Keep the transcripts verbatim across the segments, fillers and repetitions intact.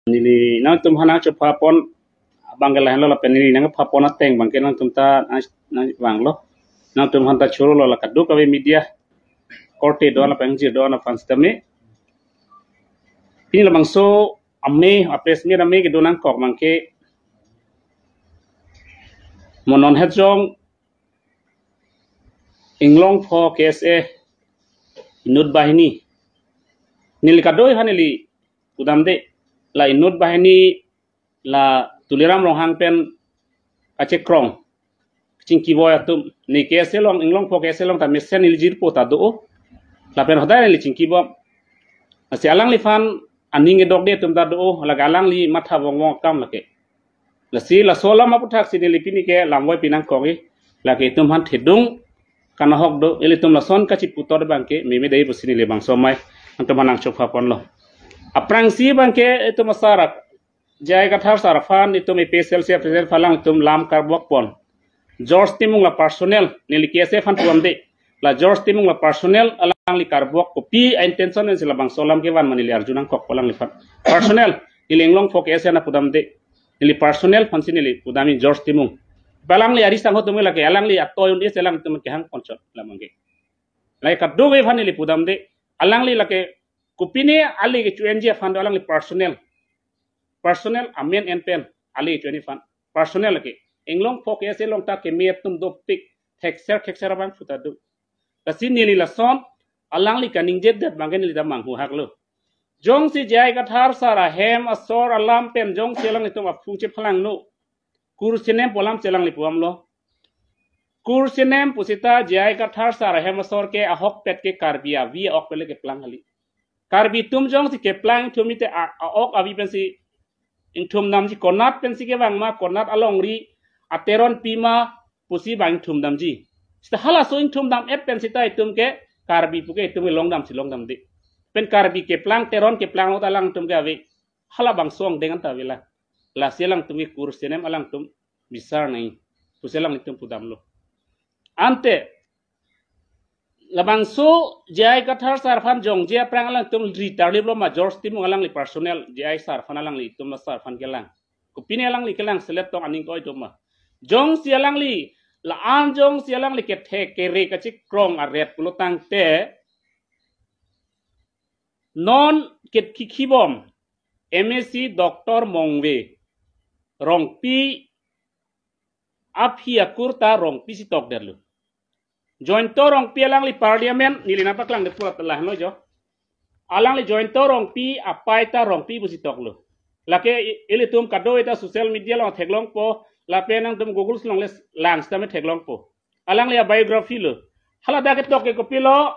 Neli nangtum aphan nangchepha pon abang ke lahenlo lapen neli nangpha pon ateng abang ke nangtum ta nang, nangvanglo. Nangtum aphan ta chorolo la kadokave media korte do lapen jir do aphan sitame. Pini labangso ame, a press meet ame kedo nangkok abang ke mo non het jong Inglongpho K S A inut banghini. Neli kadokave aphan neli pudamde, la inut banghini la Tuliram Ronghang pen kachekrong, kachingkiboi atum. Ne K S A along, Inglongpho K S A along ta mesen neli jirpo ta do. Lapen hodai neli chingkibom. Lasi alangliphan aning edokde atum ta do, lake alangli matha vongvong akam lake. Lasi laso alam aputhaksi neli pini ke lamvoi pi nangkok-i, lake itum aphan thedung kanahok do, ilitum lason kachiputhot abang ke meme dei pusi neli bangso amei nangtum aphan nangchepha ponlo. Aphrangsi abang ke itum asar ak-, J I Kathar sar aphan itum A P H L C president aphan alangtum lam karbok pon. George Timung la personal, neli K S A aphan pudamde. La George Timung la personal alangli karbok, kopi a intention pensi labangso alam kevan ma neli arju nangkokpo alangliphan. Personal, neli Inglongpho K S A aphan pudamde. Neli personal aphansi neli pudamji George Timung. Alangli ari sangho atum lake, alangli atoy un-e si alangtum kehang ponchot la abang ke. Lake kadokave aphan neli pudamde. Alangli lake kopine ale kecho-enji aphan do, alangli personal. Personal amen en pen ale kecho-enji aphan. Personal lake. Inglongpho K S A along ta keme atum dopik, thekser thekser abang pu ta do. Lasi neli lason alangli kaningjedet abang ke neli ta manghuhaklo. Jongsi J I Kathar sar ahem asor alam pen jongsi alanglitum aphu chephalangno, kurusinem pu alam si alangli pu-amlo. Kurusinem pusita J I Kathar sar ahem asor ke ahokpet ke Karbi avi a-ok pen le keplang kali. Karbi atum jongsi keplang ingthum mite a, a-ok avi pensi ingthum damji, konat pensi kevang ma, konat alongri ateron pi ma pusi abang ingthum damji. Sita halaso ingthum dam-et pen sita itum ke Karbi pu ke itum ke longdamsi longdamde. Pen Karbi keplang, Teron keplang lo ta alangtum ke ave. Halabangso angdeng anta avelang. Lasi alangtum ke kurusinem alangtum bisar nangji pusi alanglitum pudamlo. Ante labangso J I Kathar sar aphan jongje aphrang alangtum ri tarliplo ma George Timung alangli personal, J I sar aphan alanglitum la sar aphan kelang. Kopine alangli kelang selet tong aning ko-i do ma. Jongsi alangli, la-an jongsi alangli kethe kere kachekrong aret pulo tangte, non ket kikhibom M A C Doctor Mongve Rongpi aphi akur ta Rongpi si tokdetlo. Jointo Rongpi alangli parliament neli nangpaklangdet pulo ta lahenlo jo. Alangli Jointo Rongpi apei ta Rongpi pusi toklo. Lake i-, ilitum kadokave ta social media along theklongpo, lapen nangtum Google along le lang sitame theklongpo. Alangli a-biography lo. Hala dak ketok ke kopilo,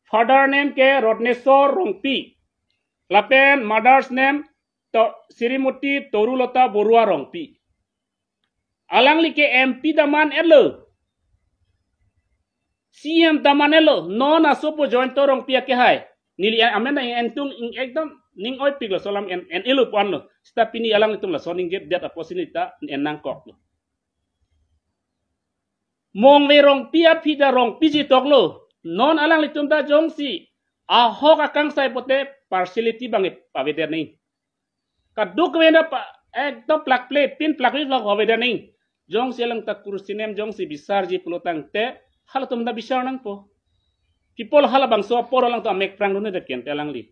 father name ke Rotnesor Rongpi. Lapen mother's name to Srimati Torulata Borua Rongpi. Alangli ke M P daman-etlo. C M daman-etlo. Non asopo Jointo Rongpi akehai. Neli amen na entung ing ekdom ning oipiklo, laso alam en, en-elo pu-anlo. Sita pini alanglitum lason ningjedet apotsi neli ta en nangkoklo. Mongve Rongpi aphi ta Rongpi si toklo. Non alanglitum ta jongsi ahok akangsai pote partiality abang paveder nangji. Kadokave ta pa, ekdom plakple, pin plakple plak paveder nangji. Jongsi alang ta kurusinem jongsi bisarji pulo tangte, halatum ta bisar nangpo. People halabangso apor alangtum amek prang dun-e det kente alangli.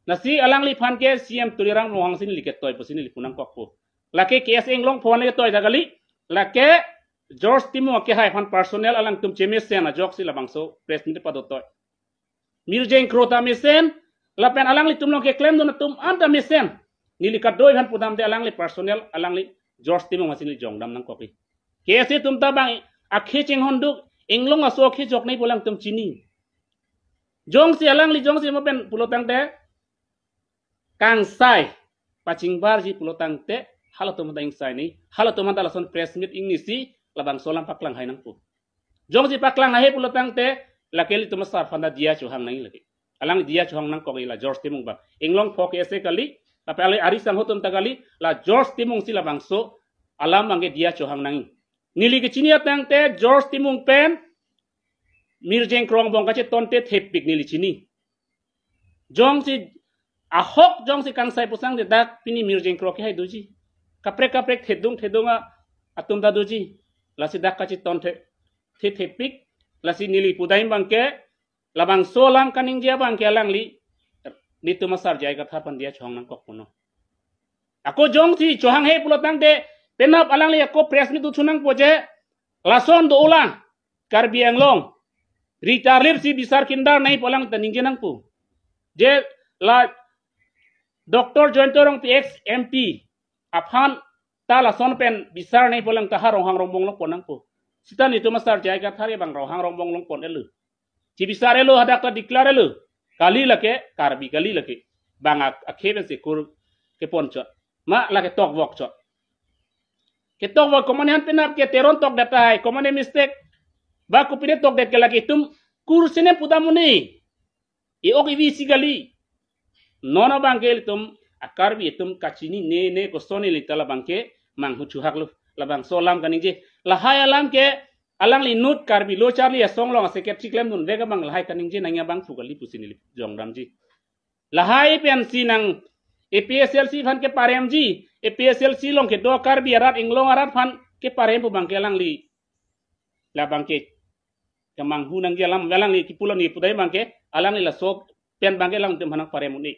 Lasi alangliphan ke C M Tuliram Ronghang si neli ketoi pusi neli pu nangkokpo. Lake K S A Inglongpho le ketoi ta kali, lake George Timung akehai aphan personal alangtum chemesen ajoksi labangso press meet pado toi. Mirjeng Kro ta mesen, lapen alanglitum along keklem dun atum anta mesen. Neli kadokave aphan pudamde, alangli personal, alangli George Timung aphansi neli jongdam nangkokji. K S A atum ta abang akhei chinghon duk, Inglong aso akhei jok nangji pu alangtum chini. Jongsi alangli jongsi mo pen pulo tangte kangsai pachingbarji pulo tangte, halatum ta ingsai nangji, halatum ta lason press meet ingnisi labangso alam paklang hai nangpo. Jongsi paklang hai pulo tangte, lake ilitum asar aphan ta diya chohang nangji lake. Alang diya chohang nangkokji la George Timung abang. Inglongpho K S A kali, lapen ale ari sangho atum ta kali, la George Timung si labangso alam abang ke diya chohang nangji. Neli kechini atangte George Timung pen Mirjeng Kro angbong kachetonte thepik neli chini. Jongsi Ahok jongsi kangsai pusang de dak pini Mirjeng Kro ke hai doji. Kaprek kaprek thedung thedung a atum ta doji. Lasi dak kachiton the the thepik. Lasi neli pudam abangke, labangso alam kaningje abangke alangli, netum asar J I Kathar aphan diya chohang nangkok punon. Ako jongsi chohanghe pulo tangte, penap alangli ako press meet dothu nangpo je, lason dolang, Karbi Anglong, ri charlipsi bisar kindar nangji pu alang ta ningje nangpo. Je la Doctor Jayanta Rongpi ex M P aphan ta lason pen bisar nangji pu alang ta ha Ronghang Rongbong along pon nangpo. Seta netum asar J I Kathar abang Ronghang Rongbong along pon-etlo. Chibisar-etlo, hadak ta declare-etlo. Kali lake, Karbi kali lake. Bang ak-, akhei pensi kur kepon chot. Ma lake tokvok chot. Ketokvok komatne han penap ke Teron tokdet tahai, komatne mistake. Ba kopine tokdet ke lake itum kur senem pudam un-e. E-ok evi si kali. Non abangke ilitum a-Karbi atum kachinine, ne koson neli ta labangke manghu chuhaklo. Labangso alam kaningje. Lahai alam ke alangli inut Karbi Lo Charli Asong along a-secretary klemdunvek abang lahai kaningje nangji abang phu kali pusi neli jongdamji. Lahai pensi nang A P H L C aphan keparemji, A P H L C along kedo Karbi arat, Inglong arat aphan keparem pu abangke alangli, labangke kemanghu nangji alam, alangli kipu alam neli pudam abangke, alangli laso pen abangke alangtum aphan nangparem un-e.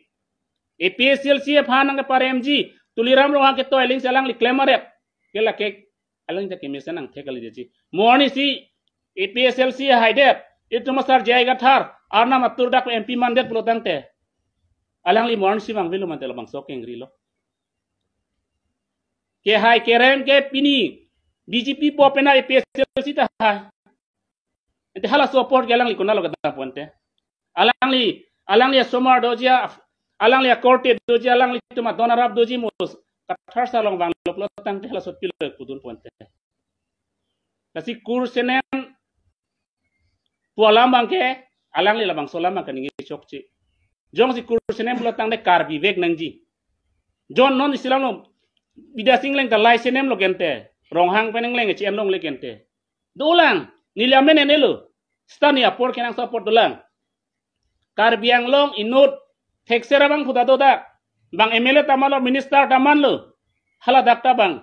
A P H L C aphan nangkeparemji, Tuliram Ronghang ketoi aling si alangli klem aret. Ke lake alangli ta kemesen angthek kalidet ji. Mo arnisi A P H L C haidet, itum asar J I Kathar, Arnam atur dak M P mandet pulo tangte, alangli mo arnisi vangvelo mante labangso kengrilo. Kehai kerem ke pini B J P po penap A P H L C tahai. Ante hala support ke alangli konatlo kedam pu ante. Alangli, alangli asomar doji a, alangli akorte doji, alanglitum adon arap doji, mo Kathar sar along vanglo pulo tangte halaso pilo pudun pu ante. Lasi kur senem pu alam abangke, alangli labangso alam abangke ningje chokche. Jongsi kur senem pulo tangte Karbi vek nangji. Jon non isi alam lo, Bidya Sing Engleng ta lai senem lo kente. Ronghang pen Engleng che-en longle kente. Dolang, neli amen en-elo. Seta ne apor kenangsot apor dolang. Karbi Anglong inut thekser abang phu ta dodak. Bang M L A ta manlo, minister ta manlo. Hala dak ta bang,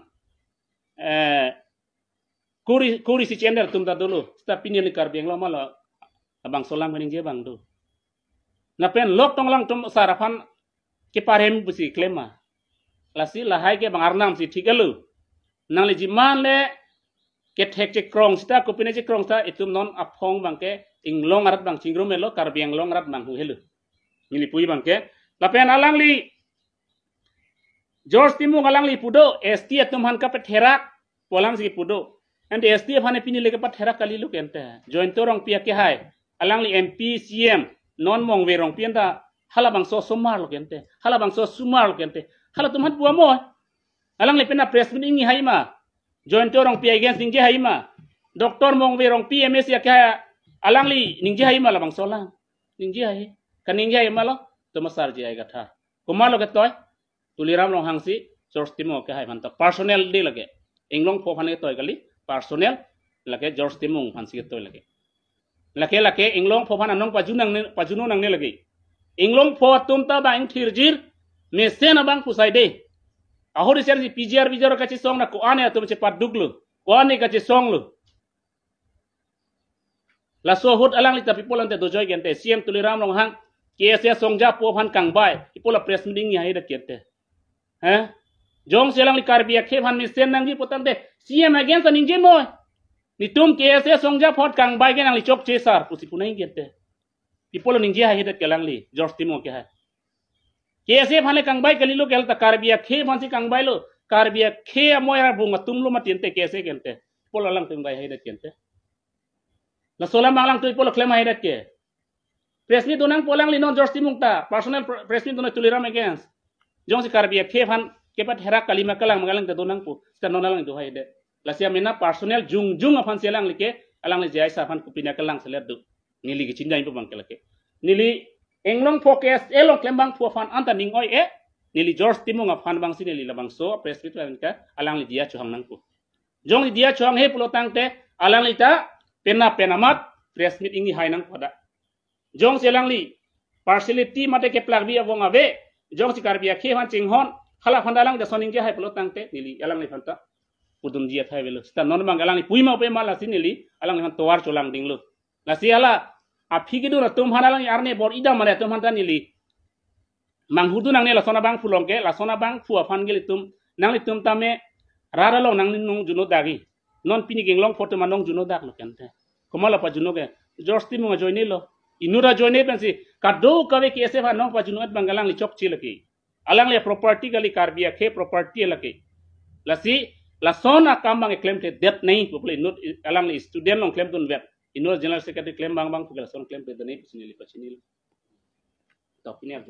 eh, kur isi, kur isi che-en-der atum ta dolo. Seta pini neli Karbi Anglong manlo, labangso alam kaningje abang do. Lapen lok tong alangtum asar aphan keparem pusi klem ma. Lasi lahai ke bang Arnam si thik-etlo. Nangli jiman le kethek chekrong seta, kopine chekrong seta, itum non aphong abangke Inglong arat abang chingrum-etlo, Karbi Anglong arat abang hu-etlo. Neli pu abangke. Lapen alangli George Timung alangli pu do, S T atum aphan kapatherak pu alam si pu do. Ante S T aphan pini le kapatherak kalilo kente. Jayanta Rongpi akehai, alangli M P, C M, non Mongve Rongpi anta halabangso asomar lo kente. Halabangso asomar lo kente. Halatum aphan pu amo. Alangli penap press meet ingni hai ma. Jayanta Rongpi against ningje hai ma. Doctor Mongve Rongpi M A C akehai, alangli ningje hai ma labangso alam. Ningje hai. Kaningje hai ma lo, itum asar J I Kathar. Komatlo ketoi? Tuliram Ronghang si George Timung akehai aphan ta personal de lake. Inglongpho aphan ketoi kali, personal lake George Timung aphan si ketoi lake. Lake lake Inglongpho aphan anong pajun nangne, pajun nangne lake. Inglongpho atum ta bang thirjir, mesen abang pusai de. Ahori sen si P G R, P G R kachesong na ko-an atum chepaduklo. Ko-an kachesonglo. Laso ahut alangli ta pi pulo ante dojoi kente, C M Tuliram Ronghang, K S A asongja po aphan kangbai, pi pulo press meet ingni haidet kente. He? Jongsi alangli Karbi akhei aphan mesen nangji pu tangte, C M against aningje noi. Netum K S A asongja aphan kangbai ke nangli chokche sar, pusi pu nangji kente. Pi pulo ningje haidet ke alangli, George Timung akehai. K S A aphan le kangbai kalilo ke, hala ta Karbi akhei aphan si kangbailo. Karbi akhei amoi abung atum lo mati ante K S A kente. Pi pulo alangtum kangbai haidet kente. Laso alam alangtum pi pulo klem haidet ke. Press meet do nangpo alangli non George Timung ta. Personal pr-, press meet do nang Tuliram against. Jongsi Karbi akhei aphan kepatherak kali ma kelang ma kelang ta do nangpo. Seta non alang do haidet. Lasi amena personal jongjong aphan si alangli ke, alangli J I sar aphan kopine kelang selet do. Neli kachinidam pu abangke lake. Neli Inglongpho K S A along klembangpo aphan anta ning oi-e, neli George Timung aphan abang si neli labangso press meet abang ke alangli diya chohang nangpo. Jongsi diya chohanghe pulo tangte, alangli ta penap pen amat press meet ingni hai nangpo da. Jongsi alangli partiality mate keplakbi avong ave, Jongsi Karbi akhei aphan chinghon, hala aphan alang jason ningje hai pulo tangte neli alangliphan ta pudunji athai avelo. Seta non abang alangli pui ma pui ma lasi neli alangliphan tovar cholang dinglo. Lasi hala aphi kedun atum aphan alang arne bor-i dam mane atum aphan ta neli manghudun nangne lason abangphu along ke, lason abangphu aphan ke ilitum, nanglitum tame rat along nangnung juno dagi. Non pini ke inglong photo ma nong juno dak lo kente. Komat lo pajuno ke? George Timung ajoine lo. Inut ajoine pensi kadokave ke S F anong pajuno et abang alangli chokche lake. Alangli property kali, Karbi akhei property lake. Lasi lason akam abang klemkledet nangji pu pulo inut, alangli student along klemdunvet. Inut general secretary klem abang abangphu ke lason klemkledet nangji pusi neli pachinilo. Tok ini arju.